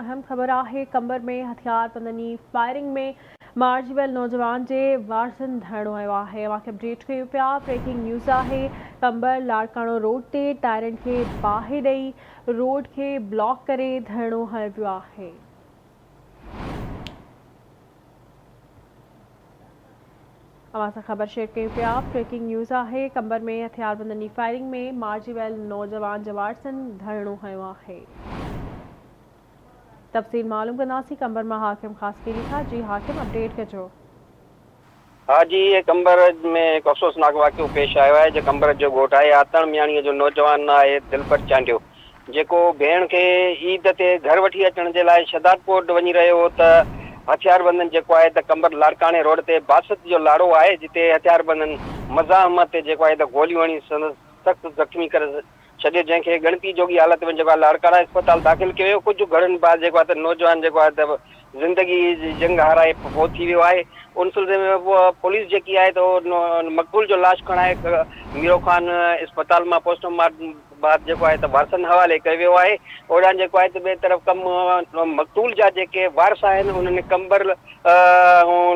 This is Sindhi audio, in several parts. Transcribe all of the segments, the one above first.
اهم خبر آهي قمبر ۾ هٿياربندن جي فائرنگ ۾ مارجي ويل نوجوان جي وارثن ڌرڻو هنيو آهي اوهان کي اپڊيٽ ڪيون پيا بريڪنگ نيوز آهي قمبر لاڙڪاڻو روڊ تي ٽائرن کي باهه ڏئي روڊ کي بلاڪ ڪري ڌرڻو هنيو ويو آهي. اوهان سان خبر شيئر ڪيون پيا بريڪنگ نيوز آهي قمبر ۾ هٿياربندن جي فائرنگ ۾ مارجي ويل نوجوان جي وارثن ڌرڻو هنيو آهي تفصيل معلوم ڪنداسين قمبر مان حاڪم خاصخيلي کان جي حاڪم اپڊيٽ ڪجو. ها جي قمبر ۾ هڪ افسوسناڪ واقعو پيش آيو آهي جي قمبر جو ڳوٺ آهي آتڻ مياڻي جو نوجوان آهي دلبر چانڊيو جيڪو ڀيڻ کي عيد تي گهر وٺي اچڻ جي لاء شھدادڪوٽ وڃي رهيو هو ته هٿياربندن جيڪو آهي ته قمبر لاڙڪاڻي روڊ تي باسط جو لاڙو آهي جتي هٿياربندن مزاحمت تي جيڪو آهي ته گوليون هڻي سندس سخت زخمي ڪري ڇڏيو جنهن کي ڳڻتي جوڳي حالت ۾ جيڪو آهي لاڙڪاڻا اسپتال داخل ڪيو ويو ڪجهه گهڙين بعد جيڪو آهي ته نوجوان جيڪو آهي ته زندگي جي جنگ هارائي فوت ٿي ويو آهي ان سلسلي ۾ پوليس جيڪي آهي ته مقتول جو لاش کڻائي ميرو خان اسپتال مان پوسٽ مارٽم بعد جيڪو آهي ته وارثن حوالي ڪيو ويو آهي هوڏانهن جيڪو آهي ته ٻئي طرف ڪم مقتول جا جيڪي وارث آهن انهن قمبر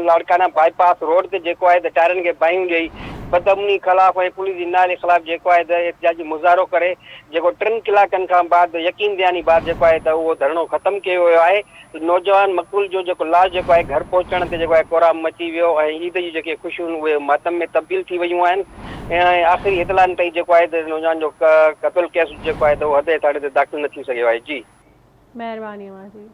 لاڙڪاڻا باء پاس روڊ تي جيڪو آهي ته ٽائرن کي باهيون ڏئي بدامني خلاف ۽ پوليس جي نااهلي خلاف جيڪو آهي ته احتجاجي مظاهرو ڪري جيڪو ٽن ڪلاڪن کان بعد يقين دهاني بعد جيڪو آهي ته اهو ڌرڻو ختم ڪيو ويو آهي نوجوان مقتول جو جيڪو لاش جيڪو آهي گهر پهچڻ تي جيڪو آهي ڪهرام مچي ويو ۽ عيد جون جيڪي خوشيون آهن اهي ماتم ۾ تبديل ٿي ويون آهن ۽ آخري اطلاعن تائين جيڪو آهي ته نوجوان جو قتل ڪيس جيڪو آهي ته اهو حد ٿاڻي تي داخل نه ٿي سگهيو آهي جي. مهرباني اوهان جي.